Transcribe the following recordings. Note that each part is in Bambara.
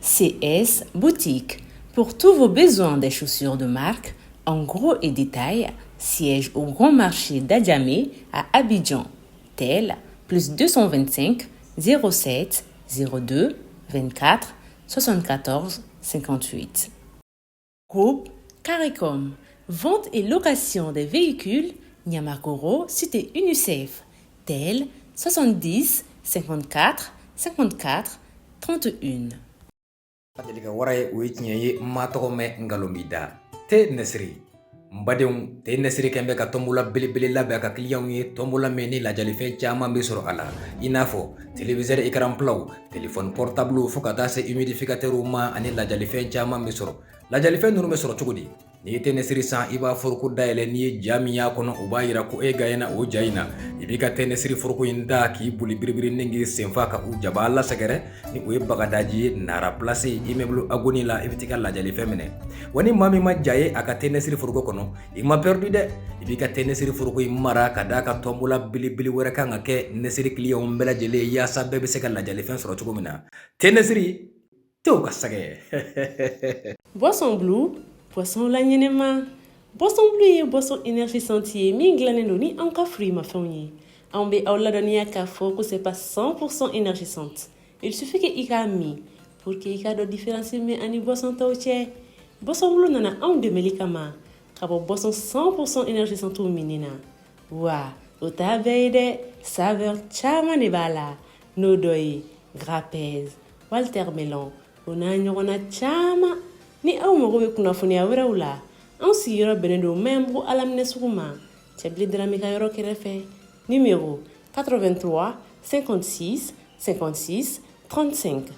CS Boutique. Pour tous vos besoins des chaussures de marque, en gros et détail, siège au Grand Marché d'Adjamé à Abidjan. Tel plus 225 07 02 24 74 58. Groupe CARICOM. Vente et location des véhicules Niamakoro, cité UNICEF. Tel 70 54 54 31. Deli ka wara ye, o ye tiɲɛ ye. N ma tɔgɔ mɛn, nkalon b'i da te nɛsiri. N badenw, te nɛsiri kɛn bɛ ka tɔnbola belebele labɛn a ka kiliyanw ye, tɔnbola min ni lajalifɛn caman bɛ sɔrɔ a la, i n'a fɔ téléviseur écran platw, téléphone portable, fo ka taa se humidificateur ma, ani lajalifɛn caman bɛ sɔrɔ. Lajalifɛn ninnu bɛ sɔrɔ cogo di? N'i ye te nɛsiri san, i b'a foroko dayɛlɛ. N'i ye ja min y'a kɔnɔ, o b'a yira ko e gagnena o ja in na. I b'i ka te nɛsiri foroko in da k'i boli biribiri ni k'i senfa ka u jaba la sɛgɛrɛ ni o ye Bagadaji ye, Nara Place, immeuble Agoni la. I bɛ t'i ka lajalifɛn minɛ. Wa ni maa min ma ja ye a ka te nɛsiri foroko kɔnɔ, i ma perdu dɛ. I b'i ka te nɛsiri foroko in mara ka d'a ka tɔnbola belebele wɛrɛ kan ka kɛ nɛsiri kiliyanw bɛɛ lajɛlen ye, yaasa bɛɛ bɛ se ka lajalifɛn sɔrɔ cogo min na. Te nɛsiri tew ka sɛgɛ. Boisson Blue, boisson la ɲɛnɛma. Boisson Blue ye boisson énergisante ye min dilannen don ni anw ka fruits ye. Anw bɛ aw ladɔnniya k'a fɔ ko c'est pas 100% énergisante. Il suffit que i k'a min pour que i k'a dɔn différence min ani boisson tɔw cɛ. Boisson Blue nana anw dɛmɛli kama ka bɔ boisson 100% énergisante minni na. Wa o t'a bɛɛ ye dɛ, saveur caman de b'a la, n'o dɔ ye grapez, Walter Melon, o n'a ɲɔgɔnna caman. Ni aw mago bɛ kunnafoniya wɛrɛw la, anw sigiyɔrɔ bɛnnen don Maɲanbugu Alaminɛ sugu ma, Cɛbilen Darame ka yɔrɔ kɛrɛfɛ. Numéro 83 56 56 35.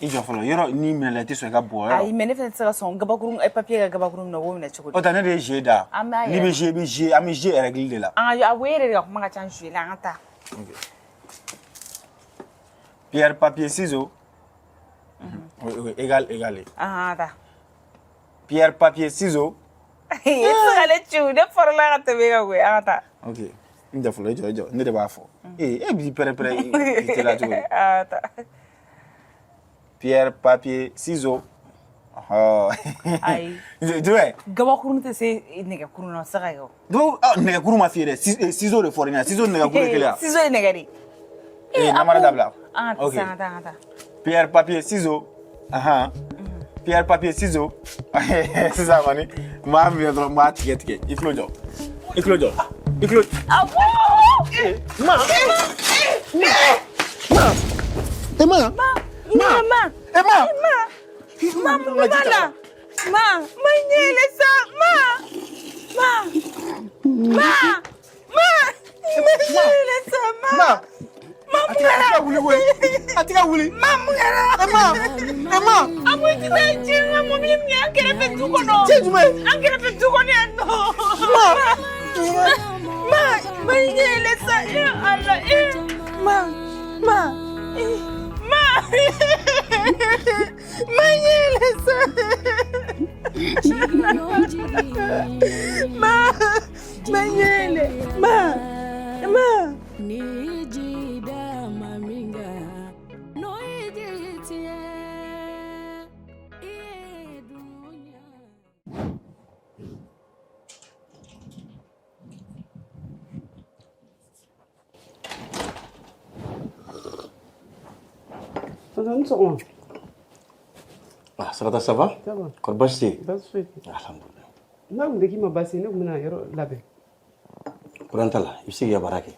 I jɔ fɔlɔ, yɔrɔ n'i minɛla, i tɛ sɔn i ka bugɔ yɔrɔ. Ayi, mais ne fɛnɛ tɛ se ka sɔn gabakuru, papier ka gabakuru minɛ, o b'o minɛ cogo di? O tɛ ne de ye jeu da. An b'a N'i yɛrɛ. bɛ jouer, i bɛ jouer, an bɛ jouer règle de la. An ka a e yɛrɛ de ka kuma ka ca jouer la, an ka taa. Pierre, papier, ciseaux. Oui, égal, égal. An ka taa. Pierre, papier, ciseaux. E tɛ se ka ne ci o, ne farala ka tɛmɛ e kan koyi, an ka taa. Ok, n jɔ fɔlɔ, i jɔ, i jɔ, ne de b'a fɔ. Ee, e b'i pɛrɛ-pɛrɛ i teliya cogo di? An ka taa. Pierre, papier, ciseaux. Ɔhɔ. Ayi. Jumɛn? Gabakurun tɛ se nɛgɛkurun na, o tɛ se ka kɛ o. Donc, ah, nɛgɛkuru ma f'i ye dɛ, ciseaux de fɔra i ɲɛna, ciseaux ni nɛgɛkuru ye kelen ye wa? Ciseau ye nɛgɛ de. Ee, namara dabila. An ka Ok. taa, an ka taa, an ka taa. Pierre, papier, ciseaux. Ahan. Pierre, papier, ciseaux. Sisan kɔni, n b'a minɛ dɔrɔn, n b'a tigɛ tigɛ. I tulo jɔ. I tulo jɔ. I tulo. Awɔ. Ma. Ma. E ma. Ma, ma. E ma. Ma. Ma, mun b'a la? Ma, ma ɲɛ yɛlɛ sa, ma. Ma. Ma. Ma. Ma ɲɛ yɛlɛ sa, ma. Ma. Ma, A tɛ ka wuli koyi. A tɛ ka wuli. Ma, mun kɛra? E ma. E ma. A ko i tɛ taa cɛ n ka mobili minɛ an kɛrɛfɛ du kɔnɔ. Cɛ jumɛn? An kɛrɛfɛ du kɔnɔ yan nɔ. Ma. Ma, ma ɲɛ yɛlɛ sa, e Ala, e. Ma, ma, e, ma. Ma ɲɛ yɛlɛ sa. Ma, ma ɲɛ yɛlɛ, ma, ma. Ni jida maminga no ijitie iye dunya. Tonton, ni sɔgɔma. Ah, Sarata, ça va? Ça va. Kɔri baasi tɛ yen? Baasi foyi tɛ. Alhamdulillah. N'a tun tɛ k'i ma baasi ye, ne tun bɛna yɔrɔ labɛn. Problème t'a la, i bɛ se k'i ka baara kɛ.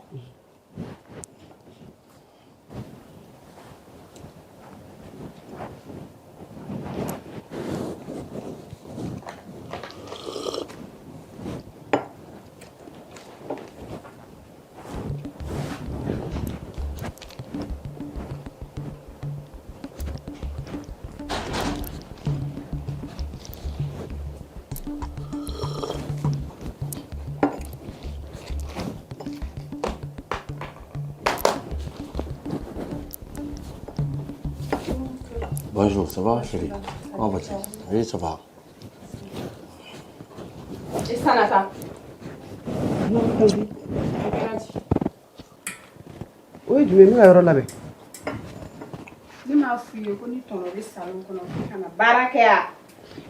Bonjour, ça va chérie? Comment vas-tu? Oui, ça va. Et Sanata. O ye jumɛn ye? N bɛ ka yɔrɔ labɛn. Ne m'a f'i ye ko ni tɔnɔ bɛ salon kɔnɔ k'i kana baara kɛ yan.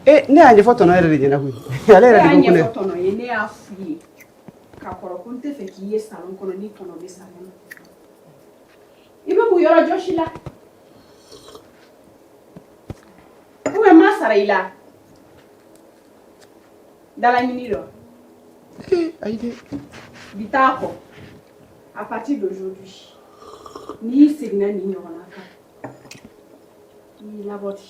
E, ne y'a ɲɛfɔ tɔnɔ yɛrɛ de ɲɛna koyi. Ale yɛrɛ de ko ko Ne ne. y'a ɲɛfɔ tɔnɔ ye, ne y'a f'i ye ka kɔrɔ ko n tɛ fɛ k'i ye salon kɔnɔ ni tɔnɔ bɛ salon na. I bɛ mun yɔrɔ jɔsi la? Ou bien n m'a sara i la? Dalaɲini dɔ. Ayi dɛ. Bi t'a kɔ. À partir d'aujourd'hui, n'i seginna nin ɲɔgɔnna kan, n b'i labɔ de.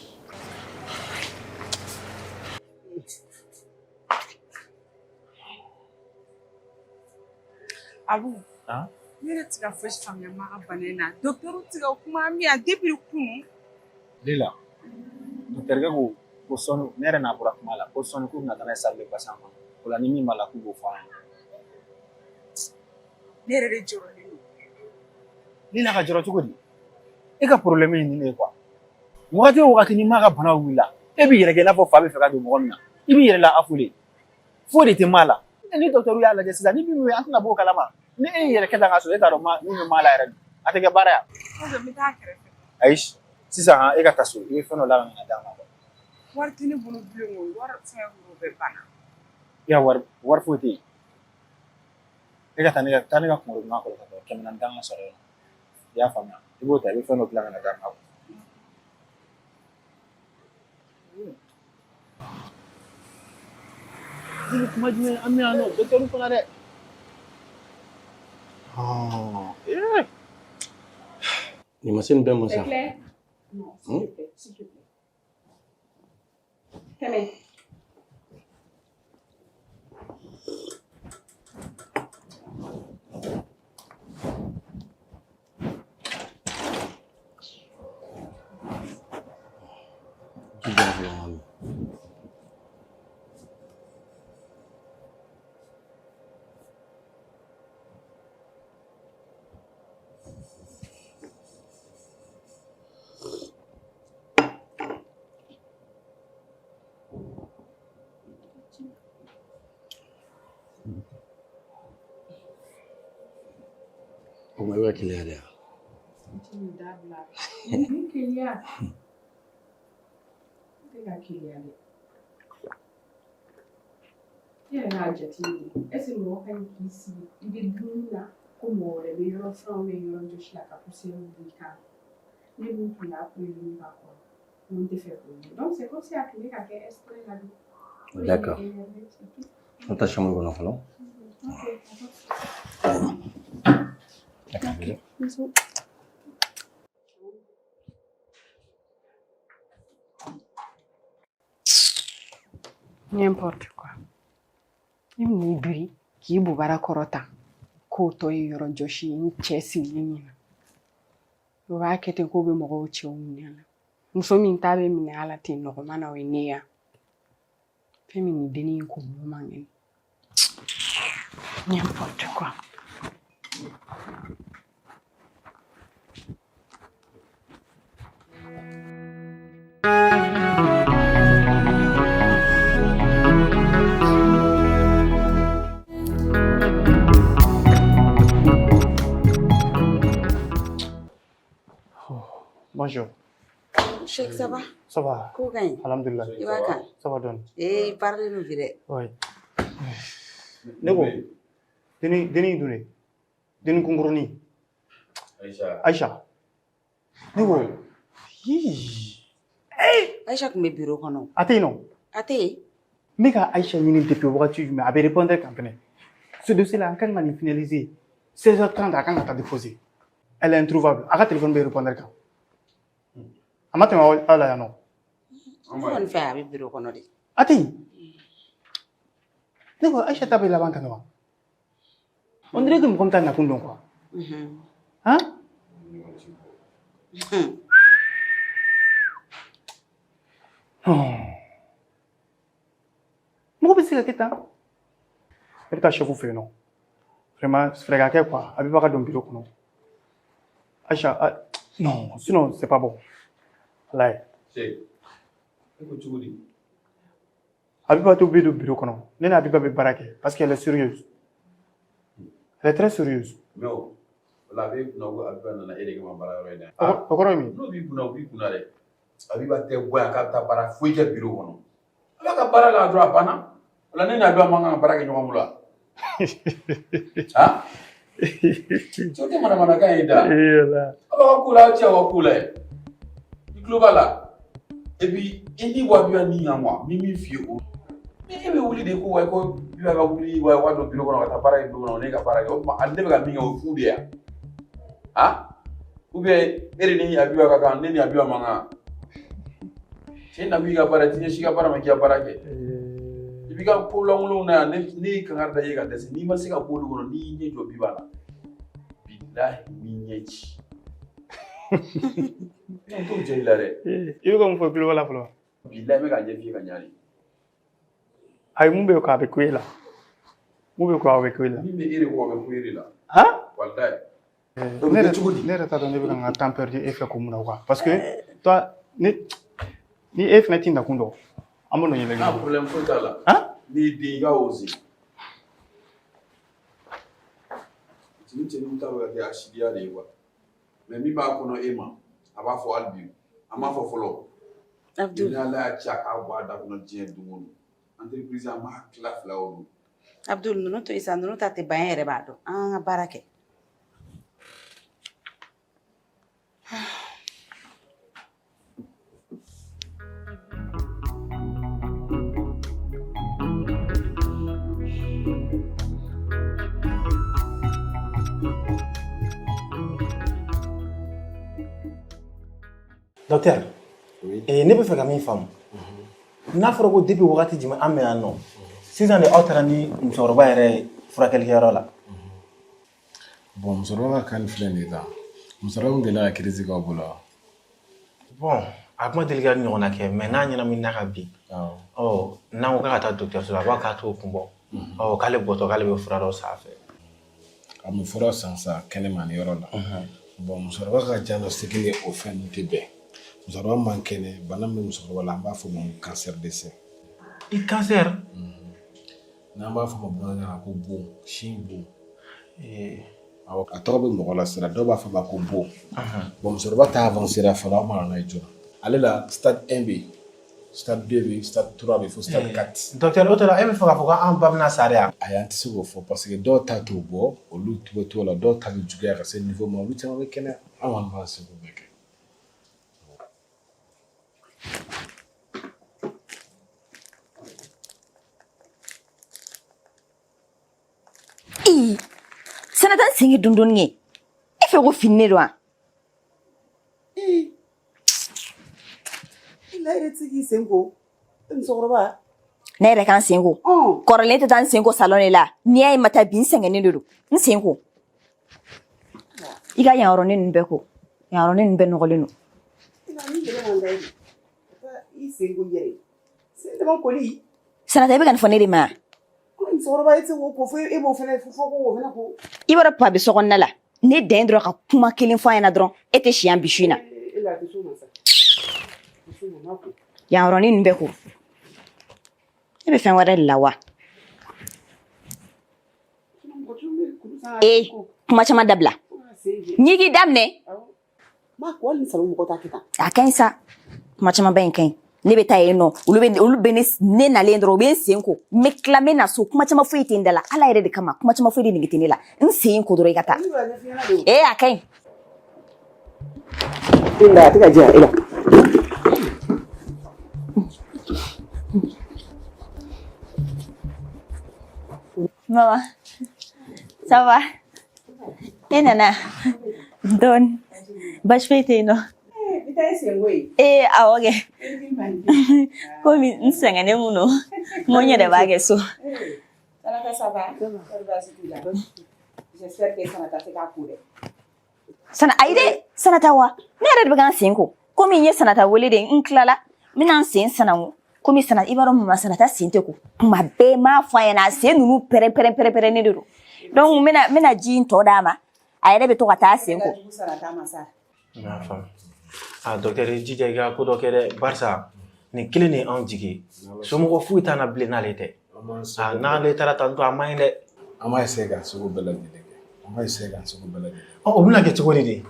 Abu, ne yɛrɛ tɛ ka fosi faamuya ma ka bana in na. Docteur tɛ ka kuma an bɛ yan depuis kunun. Lila, docteur ko ko sɔɔni ne yɛrɛ n'a bɔra kuma la ko sɔɔni k'u bɛna taa n'a ye salle de patient kɔnɔ o la ni min b'a la k'u b'o fɔ an ye. Ne yɛrɛ de jɔrɔlen don. Lila ka jɔrɔ cogo di? E ka problème ye nin de ye quoi. Wagati o wagati ni maa ka bana wulila e b'i yɛrɛ kɛ i n'a fɔ fa bɛ fɛ ka don mɔgɔ min na, i b'i yɛrɛ la affolé, foyi de tɛ maa la. Ni docteur y'a lajɛ sisan ni min bɛ yen an tɛna b'o kalama. Ni e y'i yɛrɛ kɛ tan k'a sɔrɔ e t'a dɔn min bɛ maa la yɛrɛ, a tɛ kɛ baara ye. Ok, n bɛ taa a kɛrɛfɛ. Ayi, sisan e ka taa so, i bɛ fɛn dɔ labɛn ka na d'a ma. Wari tɛ ne bolo bilen o, wari fɛn o bɛɛ banna. I ka wari foyi tɛ yen. E ka taa ne ka kunkolo duman kɔrɔ ka taa 400 d'an ka sɔrɔ yen. I y'a faamuya? I b'o ta, i bɛ fɛn dɔ dilan ka na d'a ma. Ne bɛ kuma jumɛn an bɛ yan nɔ docteur fana dɛ. Nin ma se nin bɛɛ ma C'est sa. clair? Non, s'il te plaît, s'il te plaît. Tɛmɛ. Ji dɔɔni fɔlɔ mami. O ma i bɛ ka keleya de wa? N tɛ nin dabila. N keleya. N tɛ ka keleya dɛ. I yɛrɛ k'a jateminɛ. Est ce que mɔgɔ ka ɲi k'i sigi i bɛ dumuni na ko mɔgɔ wɛrɛ bɛ yɔrɔ furan ou bien yɔrɔ jɔsi la ka poussière wuli i kan? Ne dun tun y'a prévenu ka kɔrɔ. N ko n tɛ fɛ k'o ye. Donc c'est comme si a tun bɛ ka kɛ exprès la de. O de ye ne D'accord. énervé, c'est tout. An taa chambre kɔnɔ fɔlɔ. Ok, a pas de souci. D'accord. Bisous. N'importe quoi. I bɛn'i biri k'i bobara kɔrɔta k'o tɔ ye yɔrɔ jɔsi ye n cɛ sigilen ɲɛna. O b'a kɛ ten k'o bɛ mɔgɔw cɛw minɛ a la. Muso min ta bɛ minɛ a la ten nɔgɔma na, o ye ne ya. Fɛn min ni dennin in kunkolo man kɛnɛ. N'importe quoi. Bonjour. Cheikh, ça va? Ça va. Ko ka ɲi? Alhamdulillah. I b'a kan? Ça va dɔɔni. Ee, i parlen don bi dɛ. Oui. Ne ko denni dun de? Denni kunkurunin. Aïcha. Aïcha. Ne ko hii. Aïcha tun bɛ bureau kɔnɔ. A tɛ yen nɔ. A tɛ yen? N bɛ ka Aïcha ɲini depuis wagati jumɛn, a bɛ répondre kan fɛnɛ. Ce dossier-là, an kan ka nin finaliser 16h30, a kan ka taa déposer. Elle est introuvable. A ka téléphone bɛ répondeur kan. A ma tɛmɛ aw la yan nɔ. Ne kɔni fɛ a bɛ bureau kɔnɔ de. A tɛ yen. Ne ko Aïcha ta bɛ laban tan de wa? On dirait que mɔgɔ min t'a nakun dɔn quoi. Hein? Non. Mɔgɔ bɛ se ka kɛ tan. E bɛ taa chef fɛ yen nɔ. Vraiment, fɛɛrɛ ka kɛ quoi. A bɛ ka don bureau kɔnɔ. Aïcha, ah, non, sinon c'est pas bon. Walayi. Cheikh, e ko cogo di? Abiba to bɛ don bureau kɔnɔ. Ne ni Abiba bɛ baara kɛ parce qu'elle est sérieuse. Elle est très sérieuse. Mais o la a b'e kunna ko Abiba nana e de kama baara yɔrɔ in na. O kɔrɔ ye mun ye? N'o b'i kunna, o b'i kunna dɛ. Abiba tɛ bɔ yan k'a bɛ taa baara foyi kɛ bureau kɔnɔ. A b'a ka baara la dɔrɔn a banna. O la ne ni Abiba man kan ka baara kɛ ɲɔgɔn bolo wa? Han? Cɛw tɛ manamanakan ye da. Ee. Aw b'a ka ko la, aw cɛ ka ko la ye. I tulo b'a la. Et puis i ni bɔ Abiba ni kan quoi. N bɛ min f'i ye o. Ni e bɛ wuli de ko wa ko Abiba ka wuli wa ka don bureau kɔnɔ ka taa baara kɛ bureau kɔnɔ ne ka baara kɛ o tuma ne bɛ ka min kɛ o ye fu de ye wa? Han? Ou bien e de ni Abiba ka kan ne ni Abiba man kan? Cɛ na b'i ka baara i t'i ɲɛsin i ka baara ma k'i ka baara kɛ. I b'i ka ko lankolonw na yan ne ye kangari da i ye ka dɛsɛ n'i ma se ka bɔ olu kɔnɔ n'i y'i ɲɛ jɔ Biba la bilahi n b'i ɲɛ ci. Ne t'o jɛ i la dɛ. I bɛ ka mun fɔ i tulo b'a la fɔlɔ. Bilahi n bɛ k'a ɲɛf'i ye ka ɲa de. Ayi mun bɛ yen ko a bɛ ku e la. Mun bɛ yen ko a bɛ ku e la. Min bɛ e de kɔ a bɛ ku e de la. Han? Walahi. Ne yɛrɛ t'a dɔn ne bɛ ka n ka temps perdu e fɛ ko mun na quoi. Parce que toi ni e fana t'i nakun dɔn an bɛ n'o ɲɛfɔ. Ah, problème foyi t'a la. Han? N'i den i ka oser. Cɛnin cɛninw ta bɛ ka kɛ asidiya de ye quoi. Mais min b'a kɔnɔ e ma a b'a fɔ hali bi a m'a fɔ fɔlɔ. Abdul. Ni Ala y'a ci a k'a bɔ a da kɔnɔ diɲɛ don o don. Entreprise an b'a tila fila o don. Abdul ninnu to yen sa, ninnu ta tɛ ban, e yɛrɛ b'a dɔn. An ka baara kɛ. Docteur, ne bɛ fɛ ka min faamu, n'a fɔra ko depuis wagati jumɛn an bɛ yan nɔ, sisan de aw taara ni musokɔrɔba yɛrɛ ye furakɛlikɛyɔrɔ la? Bon, musokɔrɔba ka cas filɛ nin ye tan, musokɔrɔba min delila ka crise k'aw bolo wa? Bon, a kuma deli ka ɲɔgɔnna kɛ, mais n'a ɲɛnaminina ka bin, ɔ n'an ko k'a ka taa dɔgɔtɔrɔso la, a b'a k'a t'o kun bɔ, ɔ k'ale bɔtɔ k'ale bɛ fura dɔ san a fɛ. A bɛ fura san sa kɛnɛma nin yɔrɔ la. Bon, musokɔrɔba ka diagnostic ni o fɛn ninnu tɛ bɛn. Musokɔrɔba man kɛnɛ, bana min bɛ musokɔrɔba la, an b'a fɔ o ma ko cancer de sein. I cancer? N'an b'a fɔ o ma bamanankan na ko bon, sin bon. Awɔ, a tɔgɔ bɛ mɔgɔ la siran, dɔw b'a fɔ a ma ko bon. Bon, musokɔrɔba ta avancera fɔlɔ, aw ma na n'a ye joona. Ale la stade 1 bɛ yen, stade 2 bɛ yen, stade 3 bɛ yen, fo stade 4. Docteur, o tɛ e bɛ fɛ k'a fɔ k'an ba bɛna sa de wa? Ayi, an tɛ se k'o fɔ parce que dɔw ta t'o bɔ, olu bɛ t'o la, dɔw ta bɛ juguya ka se niveau ma, olu caman bɛ kɛnɛya. An kɔni b'an seko bɛɛ kɛ. Ii, Sanata n sen kɛ dondonni ye. E fɛ ko fini ne don wa? I la yɛrɛ tɛ se k'i sen ko musokɔrɔba. Ne yɛrɛ ka n sen ko. Kɔrɔlen tɛ taa n sen ko salon de la. N'i y'a ye ma taa bi, n sɛgɛnnen de don. N sen ko. I ka yan yɔrɔnin ninnu bɛɛ ko. Yan yɔrɔnin ninnu bɛɛ nɔgɔlen don. I sen ko yɛrɛ. Sen dama koli. Sanata, i bɛ ka nin fɔ ne de ma. Musokɔrɔba, e tɛ se k'o ko fo e b'o fɛnɛ fɔ k'o fɛnɛ ko. I b'a dɔn papa bɛ so kɔnɔna la. Ne dan dɔrɔn ka kuma kelen fɔ a ɲɛna dɔrɔn, e tɛ si yan bi su in na. E la a tɛ s'o ma sa. A tɛ s'o ma, n b'a ko. Yan yɔrɔnin ninnu bɛɛ ko. E bɛ fɛn wɛrɛ de la wa? Ee, kuma caman dabila. N'i k'i daminɛ. Ma ko hali ni salon mɔgɔ t'a kɛ tan. A ka ɲi sa. Kuma caman ba in ka ɲi. Ne bɛ taa yen nɔ, olu bɛ ne nalen dɔrɔn, u bɛ n sen ko. N bɛ tila, n bɛ na so, kuma caman foyi tɛ n da la. Ala yɛrɛ de kama, kuma caman foyi de nege tɛ ne la. N sen ko dɔrɔn i ka taa. Ee, a ka ɲi. Nka a tɛ ka diya e la. Mama. Ça va? E nana dɔɔni, baasi foyi tɛ yen nɔ. Ee, awɔ kɛ, komi n sɛgɛnnen mun don, n ko n yɛrɛ b'a kɛ so. Sanata, ça va? Kɔri baasi t'i la? J'espère que Sanata tɛ k'a ko dɛ. Sana, ayi dɛ, Sanata wa, ne yɛrɛ de bɛ ka n sen ko. Komi n ye Sanata wele de, n tilala, n bɛna n sen sanango. Komi sana, i b'a dɔn mama Sanata sen tɛ ko. Kuma bɛɛ n b'a fɔ a ɲɛna, a sen ninnu pɛrɛn pɛrɛn pɛrɛn pɛrɛnnen de don. Donc n bɛna ji in tɔ d'a ma. A yɛrɛ bɛ to ka taa sen ko. Jugu Sanata ma sa. N y'a faamu. Ah, docteur, i jija i ka ko dɔ kɛ dɛ, barisa nin kelen de ye anw jigi ye. Somɔgɔ foyi t'an na bilen n'ale tɛ. Ah, n'ale taara tantɔ, a man ɲi dɛ. An b'a essayer k'an seko bɛɛ lajɛlen kɛ. An b'a essayer k'an seko bɛɛ lajɛlen kɛ. Ɔ, o bɛna kɛ cogo di de?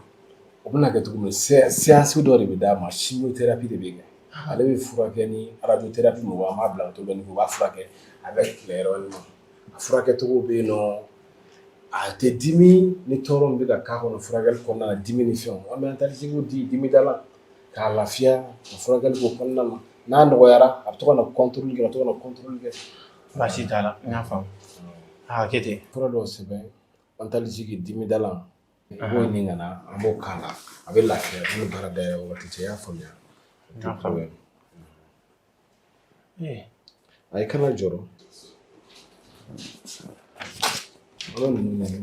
O bɛna kɛ cogo min, séance dɔ de bɛ d'a ma, chimiothérapie de bɛ kɛ. Ale bɛ furakɛ ni radiothérapie mɔgɔ, an b'a bila ka t'o dɔɔni, u b'a furakɛ avec les rayonnements. A furakɛcogo bɛ yen nɔ, a tɛ dimi ni tɔɔrɔ min bɛ ka k'a kɔnɔ furakɛli kɔnɔna na, dimi ni fɛnw. An bɛ antalgique di, dimidala, k'a lafiya ka furakɛli k'o kɔnɔna na. N'a nɔgɔyara, a bɛ to ka na contrôle kɛ, ka to ka na contrôle kɛ. Baasi t'a la, n y'a faamu. A kɛ ten. Fura dɔw sɛbɛn, antalgique, dimidala, i b'o ɲini ka na, an b'o k'a la, a bɛ lafiya ni baara dayɛlɛ wagati cɛ. I y'a faamuya? N y'a faamu. Ee. Ayi, kana jɔrɔ. An bɛ ninnu ɲini,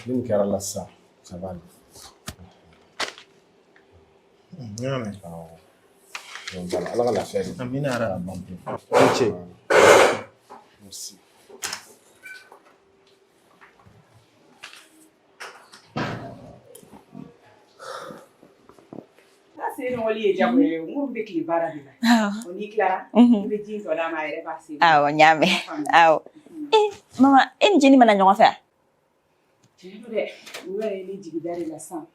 ni nin kɛra la sisan, ça va aller. N y'a mɛn. Awɔ. Donc voilà, Ala ka lafiya di. Amina yarabi. I ni ce. Merci. N'a sen nɔgɔli ye diyagoya ye, n ko bɛ tile baara de la. Awɔ. O n'i tilara, i bɛ ji in tɔ d'a ma, a yɛrɛ b'a sen. Awɔ, n y'a mɛn. Awɔ. Ee, mama, e ni jeni mana ɲɔgɔn fɛ wa? Tiɲɛ don dɛ, u yɛrɛ ye ne jigi da de la sisan.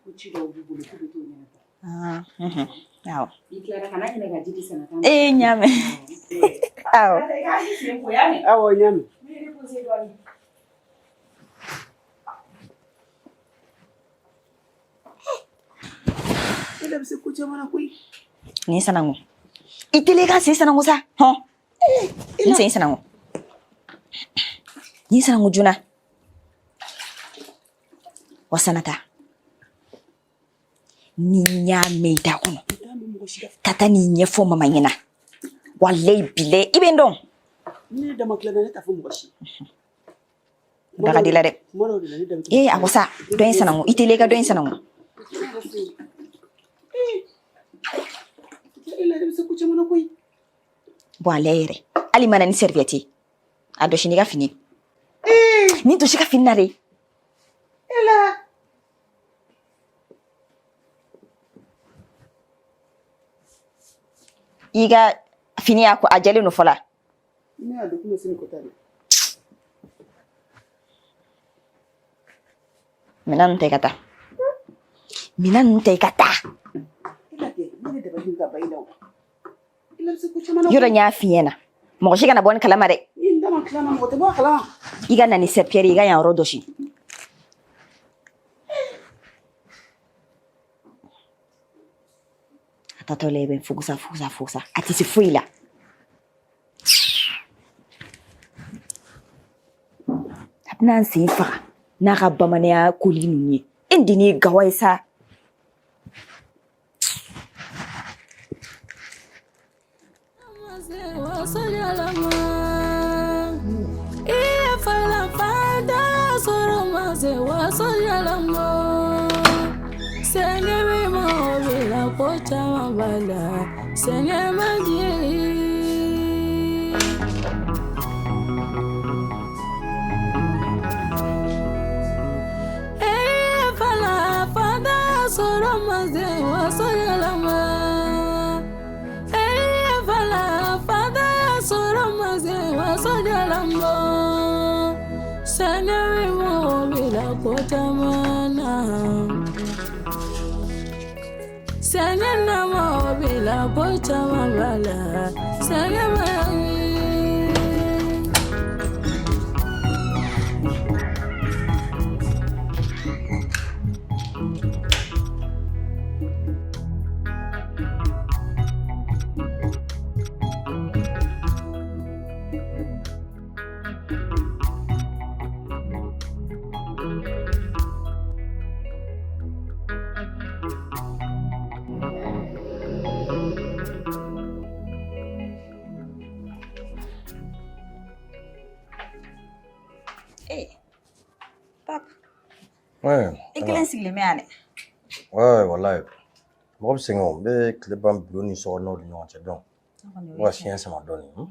Ko ci dɔw b'u bolo k'u bɛ t'o ɲɛnabɔ. Ah, mhm. Awɔ. I tilara, kana ɲinɛ ka ji di Sanata ma. Ee, n y'a mɛn. Awɔ. I k'a sen ko, y'a mɛn? Awɔ, n y'a mɛn. N bɛ reposer dɔɔnin. E de bɛ se ko caman na koyi. Nin sanango. I teliya i ka sen sanango sa. Hɔn. N sen sanango. Nin sanango joona. Wa Sanata, ni n y'a mɛn i da kɔnɔ ka taa nin ɲɛfɔ mama ɲɛna, walayi bilayi, i bɛ n dɔn. Ni ne dama tila, ne t'a fɔ mɔgɔ si. Da ka di la dɛ. Kuma dɔw de la, ne da bɛ. Ee, a ko sa, dɔ in sanango, i teliya i ka dɔ in sanango. E la, de bɛ se ko caman na koyi. Bɔn, ale yɛrɛ hali mana ni serviette ye, a dɔsi n'i ka fini ye, nin dɔsi ka fini na de. E la. I ka fini y'a ko, a jɛlen don fɔlɔ. Ne y'a dɔn ko sini kota de. Minɛn ninnu ta i ka taa, minɛn ninnu ta i ka taa. E la kɛ, ne de dabali ka ba i la o. E la bɛ se ko caman na. Yɔrɔ, n y'a f'i ɲɛna, mɔgɔ si kana bɔ ni kalama dɛ. Ni n dama tila, mɔgɔ tɛ bɔ a kalama. I ka na ni serpillière ye, i ka yan yɔrɔ dɔsi. A tatɔ la, i bɛ fugusa fugusa fugusa, a tɛ se foyi la. A bɛna n sen faga n'a ka bamananya koli ninnu ye. E nin dennin ye gawa ye sa. Sɛgɛn bɛ mɔgɔ bila ko caman b'a la, sɛgɛn man di. E fala fada sɔrɔ ma se waso yɛlɛma. E fala fada sɔrɔ ma se waso yɛlɛma. Sɛgɛn bɛ mɔgɔ bila ko caman na. Sɛgɛn na mɔgɔ bila ko caman b'a la. Sɛgɛn man ɲi. Eh, Pap, Ouais, i kelen sigilen bɛ yan dɛ. Ouais, wallahi. Mɔgɔ bɛ sɛgɛn o, n bɛ tile ban bureau ni sokɔnɔnaw ni ɲɔgɔn cɛ donc n bɛ ka fiɲɛ sama dɔɔnin.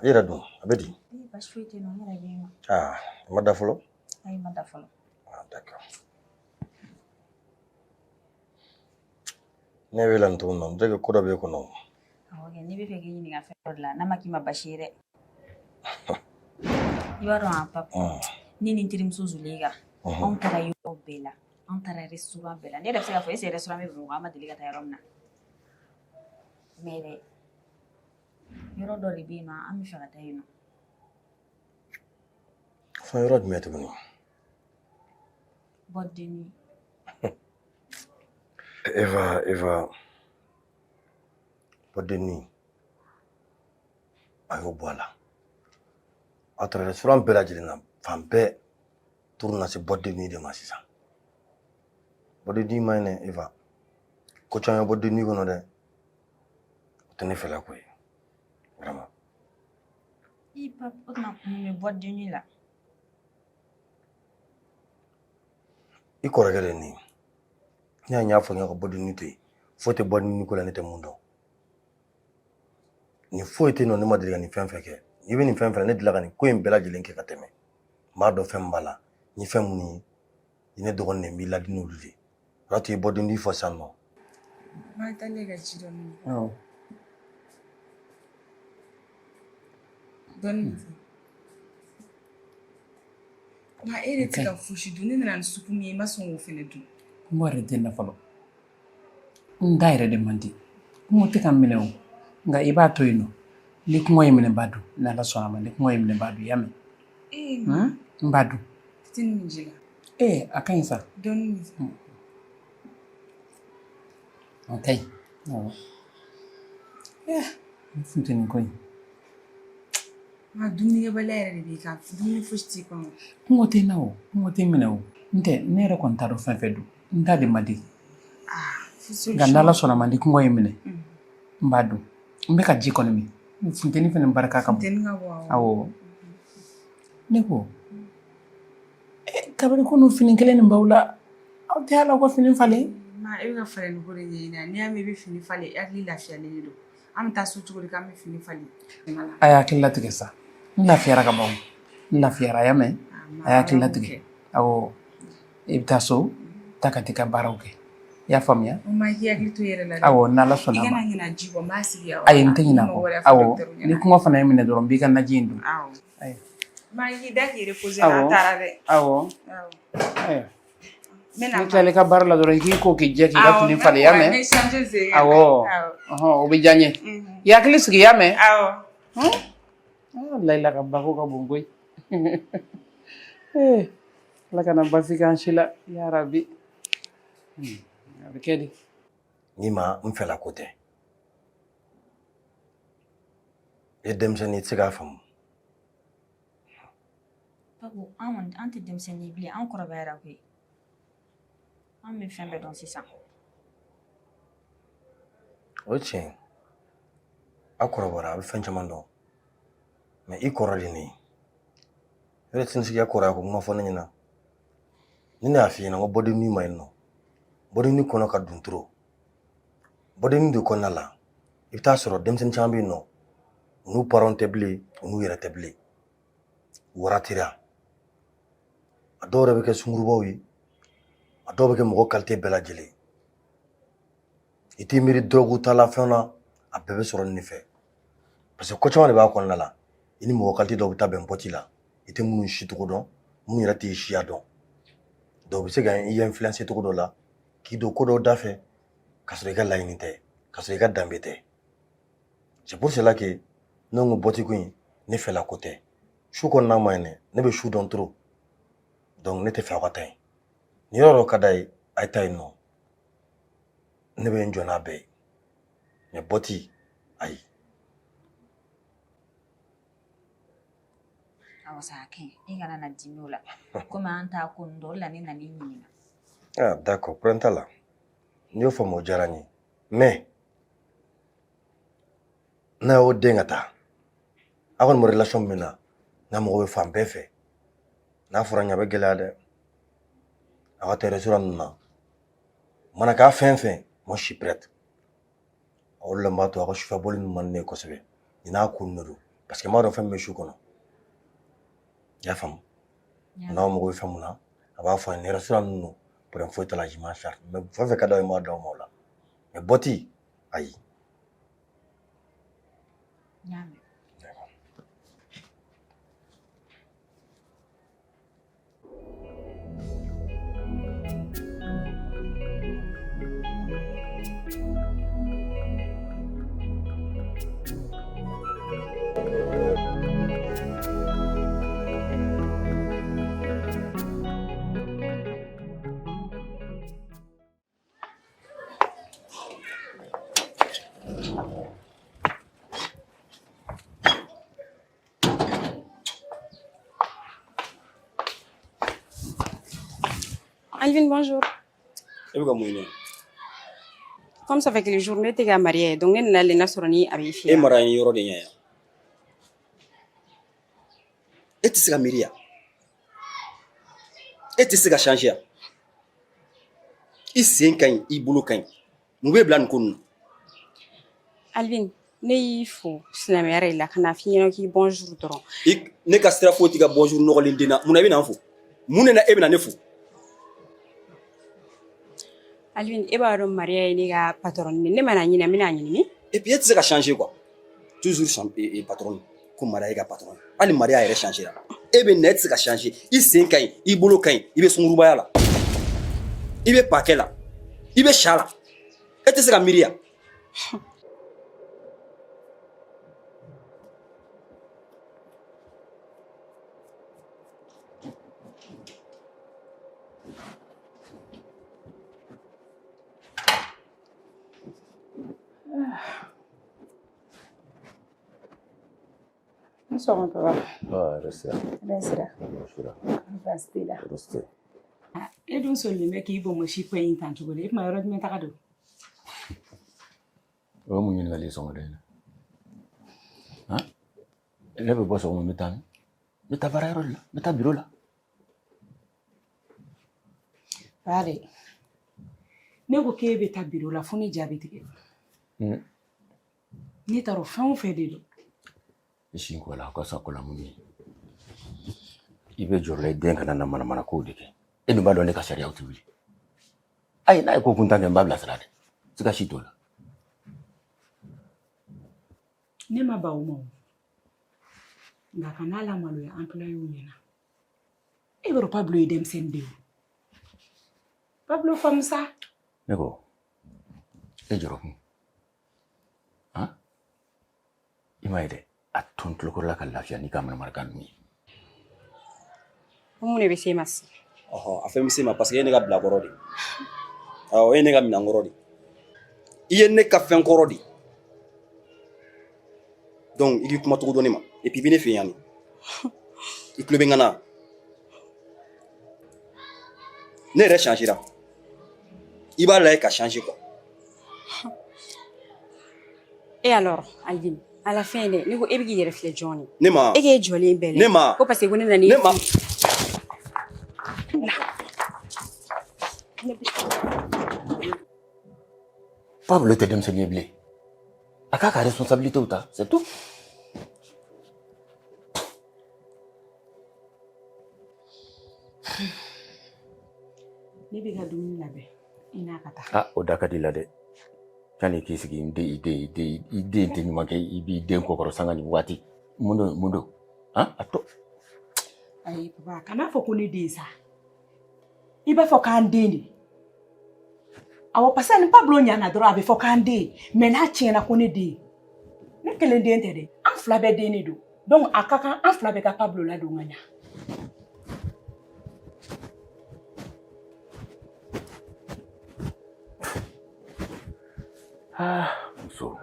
I yɛrɛ dun, a bɛ di? Ee, baasi foyi tɛ yen nɔ, n yɛrɛ bɛ yen nɔ. Ah, i ma da fɔlɔ? Ayi, n ma da fɔlɔ. Ah, d'accord. Ne bɛ la nin cogo min na, on dirait que ko dɔ b'e kɔnɔ. Awɔ kɛ, ne bɛ fɛ k'i ɲininka fɛn dɔ de la, n'a ma k'i ma baasi ye dɛ. I b'a dɔn a Pap, ne ni n terimuso Zuleyika, anw taara yɔrɔ bɛɛ la, anw taara restaurant bɛɛ la. Ne yɛrɛ bɛ se k'a fɔ est ce que restaurant bɛ Bamakɔ an ma deli ka taa yɔrɔ min na. Mais dɛ, yɔrɔ dɔ de bɛ yen nɔ, an bɛ fɛ ka taa yen nɔ. Fɔ yɔrɔ jumɛn tuguni? Boîte de nuit. Eva, Eva, boîte de nuit, a y'o bɔ a la. A taara restaurant bɛɛ lajɛlen na, fan bɛɛ tour na se boîte de nuit de ma sisan. Boîte de nuit man ɲi dɛ, Eva. Ko caman bɛ boîte de nuit kɔnɔ dɛ. O tɛ ne fɛla ko ye. Vraiment. I Pap, o tuma mun bɛ boîte de nuit la? I kɔrɔkɛ de ye nin ye. Ne y'a fɔ n ye ka boîte de nuit to yen. Foyi tɛ boîte de nuit ko la ne tɛ mun dɔn. Nin foyi tɛ yen nɔ ne ma deli ka nin fɛn fɛn kɛ. N'i bɛ nin fɛn fɛn na, ne delila ka nin ko in bɛɛ lajɛlen kɛ ka tɛmɛ. N b'a dɔn fɛn min b'a la. N ye fɛn minnu ye, i ne dɔgɔnin de n b'i ladi n'olu de ye. O y'a to i ye boîte de nuit fɔ sisan nɔ. Ma taa ne ka ji dɔɔni. Awɔ. Dɔɔni. Nka e yɛrɛ tɛ ka fosi dun, ne nana ni supu min ye, i ma sɔn k'o fɛnɛ dun. Kɔngɔ yɛrɛ tɛ n na fɔlɔ. N da yɛrɛ de man di. Kɔngɔ tɛ ka n minɛ o. Nka i b'a to yen nɔ. Ni kɔngɔ ye n minɛ n b'a dun. N'Ala sɔnna a ma, ni kɔngɔ ye n minɛ n b'a dun. I y'a mɛn? Ee, N b'a dun. Fitinin min ji la. Ee, a ka ɲi sa. Dɔɔni min sa. A ka ɲi. Awɔ. Nin funteni ko in. Nka dumunikɛbaliya yɛrɛ de b'i kan. Dumuni fosi t'i kɔnɔ. Kɔngɔ tɛ n na o. Kɔngɔ tɛ n minɛ o. N tɛ, ne yɛrɛ kɔni t'a dɔn fɛn fɛn don. N da de man di. Nka n'Ala sɔnna a ma, ni kɔngɔ ye n minɛ, n b'a dun. N bɛ ka ji kɔni min. Funteni fɛnɛ barika ka bon. Funteni ka bon, awɔ. Awɔ. Ne ko, kabini kunun fini kelen nin b'aw la, aw tɛ hali aw ka fini falen? Ma, e bɛ ka falenni ko de ɲɛɲini. N'i y'a mɛn i bɛ fini falen, i hakili lafiyalen de don. An bɛ taa so cogo di k'an bɛ fini falen? A y'a hakili latigɛ sa. N lafiyara ka ban. N lafiyara, a y'a mɛn? A y'a hakili latigɛ. Awɔ. I bɛ taa so, taa ka t'i ka baaraw kɛ. I y'a faamuya? O ma, i k'i hakili to i yɛrɛ la dɛ. Awɔ, n'Ala sɔnna a I ma. kana ɲinɛ ji kɔ, n b'a sigi yan. Ayi, n tɛ ɲinɛ a Ni kɔ. mɔgɔ wɛrɛ fɔ Awɔ, docteur ɲɛna. ni kɔngɔ fana ye n minɛ dɔrɔn, n b'i ka naji in dun. Awɔ. Ayiwa. Ma, i k'i da k'i reposer n'an Awɔ. taara dɛ. Awɔ. Awɔ. Ayiwa. N bɛ na N'i tilala i ka baara la dɔrɔn, i k'i ko k'i jɛ k'i ka Awɔ, fini n bɛ falen, i y'a ko mɛn? n bɛ changer sen ka na. Awɔ. Awɔ. Ɔhɔn, o bɛ diya n ye. I hakili sigi, i y'a mɛn? Awɔ. Layila ka bako ka bon koyi. Ee, Ala kana basi k'an si la, yarabi. A bɛ kɛ di? N'i ma n fɛla ko tɛ. I ye denmisɛnnin ye, i tɛ se k'a faamu. Papu, an kɔni an tɛ denmisɛnnin ye bilen, an kɔrɔbayara koyi. An bɛ fɛn bɛɛ dɔn sisan. O ye tiɲɛ ye. Aw kɔrɔbayara, a bɛ fɛn caman dɔn. Mais i kɔrɔ de ye ne ye. E yɛrɛ tɛna se k'i ka kɔrɔya ko kuma fɔ ne ɲɛna. Ni ne y'a f'i ɲɛna ko boîte de nuit ma ɲi nɔ. Boîte de nuit kɔnɔ ka dun trop. Boîte de nuit de kɔnɔna la, i bɛ taa sɔrɔ denmisɛnnin caman bɛ yen nɔ, u n'u parents tɛ bilen, u n'u yɛrɛ tɛ bilen. U waratira. A dɔw yɛrɛ bɛ kɛ sunkurubaw ye, a dɔw bɛ kɛ mɔgɔ qualité bɛɛ lajɛlen. I t'i miiri drogue ta la fɛn na, a bɛɛ bɛ sɔrɔ nin de fɛ. Parce que ko caman de b'a kɔnɔna la. I ni mɔgɔ qualité dɔw bɛ taa bɛn boîte la, i tɛ minnu si cogo dɔn, minnu yɛrɛ t'i siya dɔn. Dɔw bɛ se ka i influencer cogo dɔ la, k'i don ko dɔw da fɛ, k'a sɔrɔ i ka laɲini tɛ, k'a sɔrɔ i ka danbe tɛ. C'est pour cela que ne ko boîte ko in ne fɛla ko tɛ. Su kɔnɔna ma ɲi dɛ, ne bɛ su dɔn trop. Donc ne tɛ fɛ aw ka taa yen. Ni yɔrɔ dɔ ka d'a ye, a ye taa yen nɔ. Ne bɛ n jɔ n'a bɛɛ ye. Mais boîte, ayi. Awɔ sa a ka ɲi, i kana na dimi o la. Komi an t'a ko ninnu dɔn, o de la ne nan'i ɲininka. Ah, d'accord, problème t'a la. N'i y'o faamu, o diyara n ye. Mais n'a y'o den ka taa, aw kɔni bɛ relation min na, n'a mago bɛ fan bɛɛ fɛ, n'a fɔra n ye, a bɛ gɛlɛya dɛ. Aw ka taa restaurant ninnu na, mana k'a fɛn fɛn, moi je suis prête. O de la n b'a to aw ka sufɛ bɔli ninnu man di ne ye kosɛbɛ. Nin n'a ko ninnu de don. Parce que n b'a dɔn fɛn min bɛ su kɔnɔ. I y'a faamu? N'aw mago bɛ fɛn mun na, a b'a fɔ an ye. Ni restaurant ninnu, problème foyi t'a la, je m'en charge. Mais fɛn fɛn ka d'aw ye, n b'a d'aw ma o la. Mais bɔti, ayi. N y'a mɛn. Alvin, bonjour. E bɛ ka mun ɲini? Comme ça fait quelques jours, ne tɛ ka Maria ye, donc ne nana le n'a sɔrɔ ni a b'i fɛ E yan. mara ye yɔrɔ de ɲɛ yan. E tɛ se ka miiri yan. E tɛ se ka changer yan. I sen ka ɲi, i bolo ka ɲi. Mun b'e bila nin ko ninnu na? Alvin, ne y'i fo silamɛya de la ka na f'i ɲɛna k'i bonjour dɔrɔn. Ne ka sira foyi t'i ka bonjour nɔgɔlen den na. Mun na i bɛ na n fo? Mun de na e bɛ na ne fo? Alvin, e b'a dɔn Maria ye ne ka patron ye. Ne mana ɲini, n bɛna ɲini min? Et puis e tɛ se ka changer quoi. Toujours patron ko Maria ye ka patron. Hali Maria yɛrɛ changer la. E bɛ na, e tɛ se ka changer. I sen ka ɲi, i bolo ka ɲi, i bɛ sungurubaya la. I bɛ paquet la. I bɛ sa la. E tɛ se ka miiri yan. Ni sɔgɔma papa. Ah, hɛrɛ sira. Hɛrɛ sira. Hɛrɛ sira. Baasi t'i la. Hɛrɛ sira. E dun solilen bɛ k'i bonbonsi pɛn in tan cogo di? E tuma yɔrɔ jumɛn taga don? O ye mun ɲininkali ye sɔgɔmada in na? Han? Ne bɛ bɔ sɔgɔma, n bɛ taa min? N bɛ taa baarayɔrɔ de la, n bɛ taa biro la. Bari, ne ko k'e bɛ taa biro la fo ne jaabi tigɛ. Ne t'a dɔn fɛn o fɛn de don. I sin ko la, a ka sa ko la mun ye? I bɛ jɔrɔ la i den kana na manamana kow de kɛ. E dun b'a dɔn ne ka sariyaw tɛ wuli. Ayi, n'a ye ko kuntan kɛ, n b'a bilasira dɛ. Siga si t'o la. Ne ma ban o ma o. Nka kan'a lamaloya employé ɲɛna. E b'a dɔn Pablo ye denmisɛnnin de ye. Pablo faamu sa. Ne ko, e jɔrɔ kun. Han? I m'a ye dɛ, a to n tulokɔrɔla ka lafiya n'i ka manamanakan ninnu ye. Ko mun de bɛ se ma sisan? Ɔhɔ, a fɛn bɛ se ma parce que e ye ne ka bilakɔrɔ de ye. Awɔ, e ye ne ka minɛnkɔrɔ de ye. I ye ne ka fɛn kɔrɔ de ye. Donc, i k'i kuma cogo dɔn ne ma. Et puis, i bɛ ne fɛ yan de. I tulo bɛ n kan na. Ne yɛrɛ changera. I b'a lajɛ ka changer quoi. Et alors, Alvin, à la fin dɛ, ne ko e bɛ k'i yɛrɛ filɛ jɔn de? Ne ma. E k'e jɔlen bɛɛ lajɛ. Ne ma. Ko parce que ko ne nana Ne ma. Pablo tɛ denmisɛnnin ye bilen. A k'a ka responsabilité ta, c'est tout. Ne bɛ ka dumuni labɛn i n'a ka taa. Ah, o da ka di la dɛ. Yanni k'i sigi n den i den i den i den tɛ ɲuman kɛ i b'i den kɔkɔrɔ sanga ni waati. Mun don mun don? Han? A to. Ayi papa, kan'a fɔ ko ne den sa. I b'a fɔ k'an den de. Awɔ, parce que ni Pablo ɲana dɔrɔn a bɛ fɔ k'an den. Mais n'a tiɲɛna ko ne den. Ne kelen den tɛ dɛ. An fila bɛɛ den de don. Donc a ka kan an fila bɛɛ ka Pablo ladon ka ɲa. Ah, muso.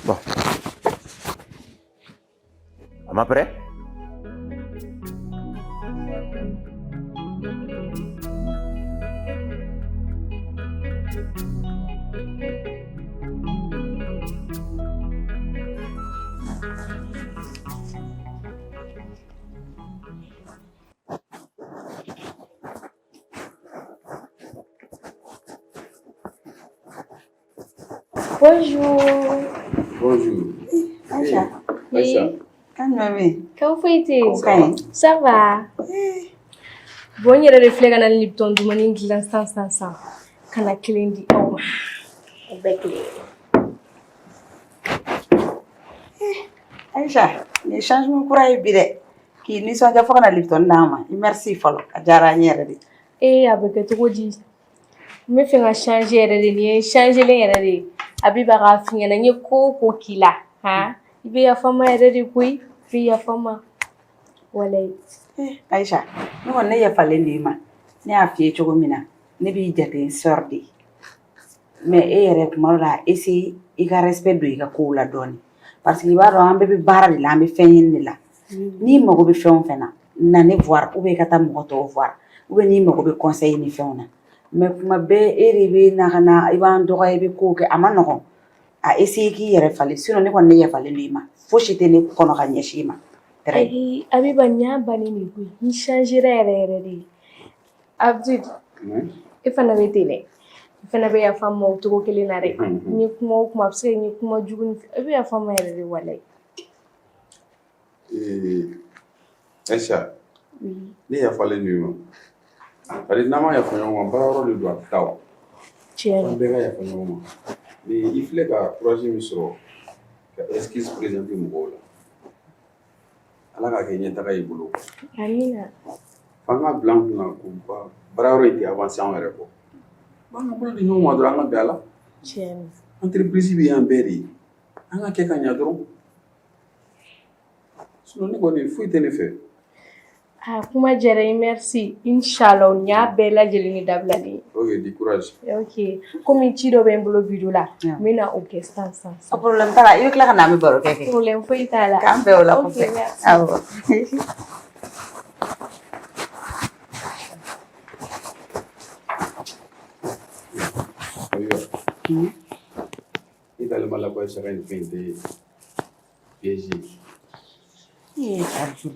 Bon. A ma pɛrɛ? Bonjour. Bonjour. Aïcha. Aïcha. Kan jumɛn bɛ yen? Kan foyi tɛ yen. Ko ka ɲi. Ça va. Bon, n yɛrɛ de filɛ ka na Lipton dumuni dilan sisan sisan sisan ka na kelen di aw ma. O bɛɛ kelen. Aïcha, nin ye changement kura ye bi dɛ. K'i nisɔndiya fo ka na Lipton d'an ma. I merci fɔlɔ. A diyara an ye yɛrɛ de. Ee, a bɛ kɛ cogo di? N bɛ fɛ ka changer yɛrɛ de. Nin ye changelen yɛrɛ de ye. Abiba k'a f'i ɲɛna, n ye ko o ko k'i la, han, i bɛ yafa n ma yɛrɛ de koyi. I bɛ yafa n ma. Walayi. Aïcha, ne kɔni ne yafalen don i ma. Ne y'a f'i ye cogo min na, ne b'i jate n sœur de ye. Mais e yɛrɛ tuma dɔ la, essaye i ka respect don i ka kow la dɔɔnin. Parce que i b'a dɔn an bɛɛ bɛ baara de la, an bɛ fɛn ɲini de la. N'i mago bɛ fɛn o fɛn na, na ne voir ou bien i ka taa mɔgɔ tɔw voir ou bien n'i mago bɛ conseil ni fɛnw na. Mais kuma bɛɛ e de bɛ na ka na i b'an dɔgɔya, i bɛ kow kɛ, a ma nɔgɔn. A essaye k'i yɛrɛ falen, sinon ne kɔni ne yafalen don i ma. Fosi tɛ ne kɔnɔ ka ɲɛsin i ma. Ayi, Abiba, nin y'a bannen de koyi. N changera yɛrɛ yɛrɛ de. Abdul, e fana bɛ ten dɛ. I fana bɛ yafa n ma o cogo kelen na dɛ. N ye kuma o kuma, a bɛ se ka kɛ n ye kuma jugu ni fɛn, i bɛ yafa n ma yɛrɛ de walayi. Aïcha, ne yafalen don i ma. Bari n'an ma yafa ɲɔgɔn ma, baara yɔrɔ de don, a tɛ taa o. Tiɲɛ An bɛɛ ka yafa ɲɔgɔn ma. Mais i filɛ ka courage min sɔrɔ ka excuse présenter mɔgɔw la. Ala k'a kɛ ɲɛtaga y'i bolo. Amina. F'an ka bila an kunna ko baara yɔrɔ in tɛ avancer anw yɛrɛ kɔ. An ka bolo di ɲɔgɔn ma dɔrɔn, an ka bɛn a la. Tiɲɛ don. Entreprise bɛ yan bɛɛ de ye. An ka kɛ ka ɲa dɔrɔn. Sinon ne kɔni, foyi tɛ ne fɛ. Ah, kuma diyara n ye, merci. Inshallah, nin y'a bɛɛ lajɛlen de dabilalen ye. Ok, du courage. Ok, komi ci dɔ bɛ n bolo bureau la, n bɛna o kɛ sisan sisan. A problème t'a la, i bɛ tila ka na, an bɛ baro kɛ. Problème foyi t'a la. K'an bɛn o la Ok, kɔfɛ. merci. Awɔ. Ayiwa. I dalen b'a la ko Aïcha ka nin fɛn in tɛ piège ye? Ee Abdul,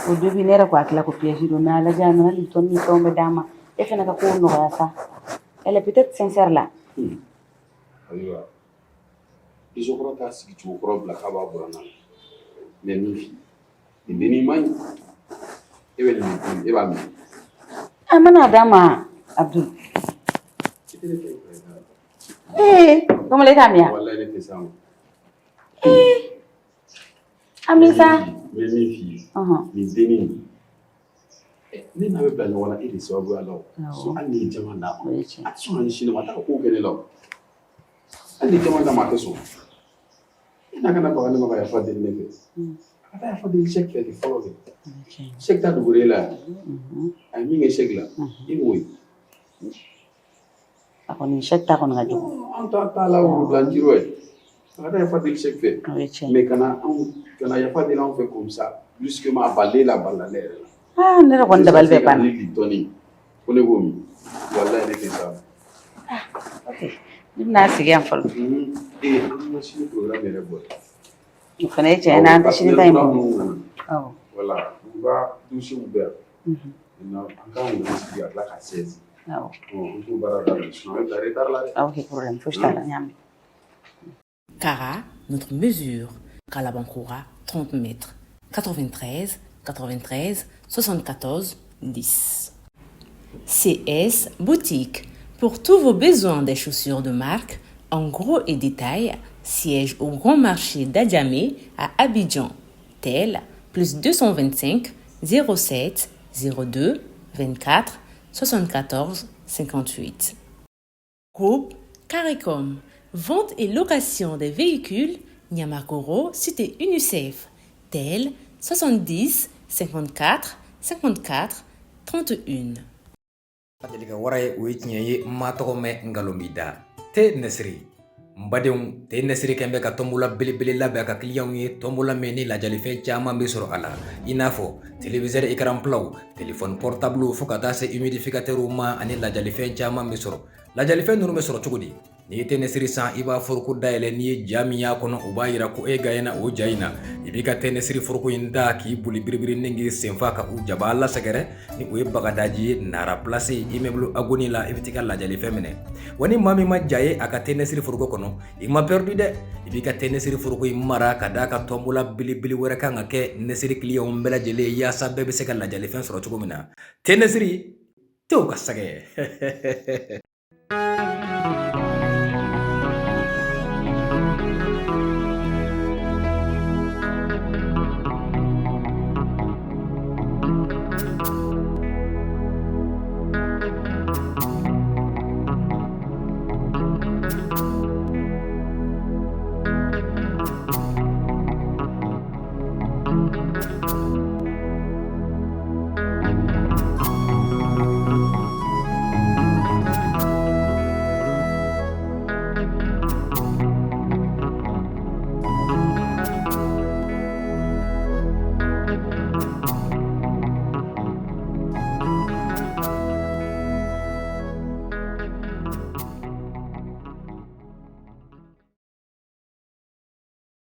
au début ne yɛrɛ ko a tila ko piège don, mais a lajɛ, a nana Lipton ni fɛnw bɛɛ d'an ma. E fana ka kow nɔgɔya sa. Elle est peut-être sincère là. Ayiwa. Isokɔrɔ t'a sigi cogo kɔrɔ bila k'a b'a buranna la. Mais min f'i ye, nin dennin man ɲi. E bɛ nin dun, e b'a min. A mana d'a ma, Abdul. I tɛ ne fɛ i ta. Ee, Kamalen, e t'a min wa? Walayi, ne tɛ s'a ma. Ee, a min sa. N bɛ min f'i ye, nin dennin, ne n'a bɛ bila ɲɔgɔn na e de sababuya la o. Sinon hali n'i ye jama d'a ma, a tɛ sɔn ka ɲɛsin ne ma, a t'a ka kow kɛ ne la o. Hali ni jama d'a ma, a tɛ sɔn. E n'a kana baga ne ma ka yafa deli ne fɛ. A ka taa yafa deli Sɛki fɛ de fɔlɔ kɛ. Sɛki ta dogora e la yan. A ye min kɛ Sɛki la, e m'o ye. A kɔni, Sɛki ta kɔni ka jugu. An ta t'a la worobila jiri ye. A ka taa yafa deli Sɛki fɛ. Mais kana anw kana yafa deli anw fɛ comme ça. Brusquement, a balila e la, a balila ne yɛrɛ la. Ah, ne yɛrɛ kɔni dabali bɛɛ banna. Ni Lipton ko ne b'o min. Walayi, ne tɛ s'a ma. Ok, ne bɛna sigi yan fɔlɔ. Ee, an ka sini programme yɛrɛ bɔ. O fana ye tiɲɛ ye, n'an tɛ sini ta in bɔ. Awɔ. Voilà, u ka dossier bɛ yan. Maintenant, an kan k'olu sigi ka tila ka saisir. Awɔ. An t'o baara daminɛ, sinon an bɛ bila retard la dɛ. Ok, problème fosi t'a la, n y'a mɛn. Cara, notre mesure. Kalabankoura, 30 mètres. 93 93 74 10. CS Boutique. Pour tous vos besoins des chaussures de marque, en gros et détail, siège au Grand Marché d'Adjamé à Abidjan. Tel plus 225 07 02 24 74 58. Groupe Caricom. Vente et location des véhicules. Niamakoro, cité UNICEF. Tel 70 54 54 31. Deli ka wara ye, o ye tiɲɛ ye. Ma tɔgɔ mɛn, nkalon b'i da. Te Nɛsiri. N badenw, te nɛsiri kɛn bɛ ka tɔnbola belebele labɛn a ka kiliyanw ye, tɔnbola min ni lajalifɛn caman bɛ sɔrɔ a la, i n'a fɔ téléviseur écran platw, téléphone portable, fo ka taa se humidificateurw ma, ani lajalifɛn caman bɛ sɔrɔ. Lajalifɛn ninnu bɛ sɔrɔ cogo di? N'i ye te nɛsiri san, i b'a foroko dayɛlɛ, n'i ye ja min y'a kɔnɔ, o b'a yira ko e gaɲɛna o ja in na. I b'i ka te nɛsiri foroko in da k'i boli biribiri ni k'i senfa ka u jaba lasɛgɛrɛ ni o ye Bagadaji ye, Nara Place, immeuble Agoni la, i bɛ t'i ka lajalifɛn minɛ. Wa ni maa min ma ja ye a ka te nɛsiri foroko kɔnɔ, i ma perdu dɛ. I b'i ka te nɛsiri foroko in mara ka d'a kan tɔnbola belebele wɛrɛ kan ka kɛ nɛsiri kiliyanw bɛɛ lajɛlen ye, yaasa bɛɛ bɛ se ka lajalifɛn sɔrɔ cogo min na. Te nɛsiri tew ka sɛgɛ.